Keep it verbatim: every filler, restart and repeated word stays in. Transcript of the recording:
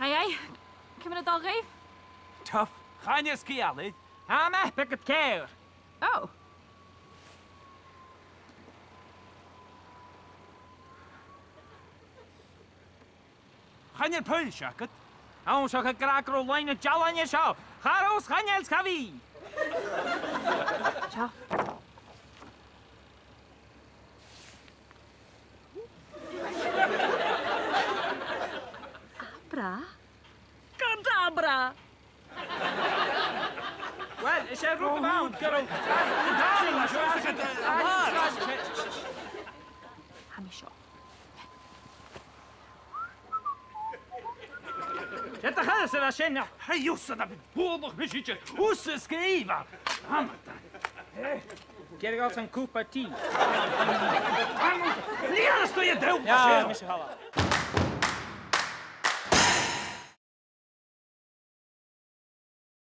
Aye, aye. Ciamar a tha dol dhuibh? Tough. Chan eil sgeul air. Tha am mapa agad ceàrr. Oh. Chan eil pailt agad. Anns a' ghràdh gu robh loidhne dealain an seo. Cha robh, chan eil, cha bhi. Seo. Abra. Cadabra! Uill, 's e rud a bh' ann gu robh... Tha mi seo. Dè do chaill sa bha sin? Hey, thusa, na bi bualadh mise idir. Thusa sgrìobh e. Amata. Gearr dhomh san cupa tì. Lìonastaidh an dubh sin. Mise thalla.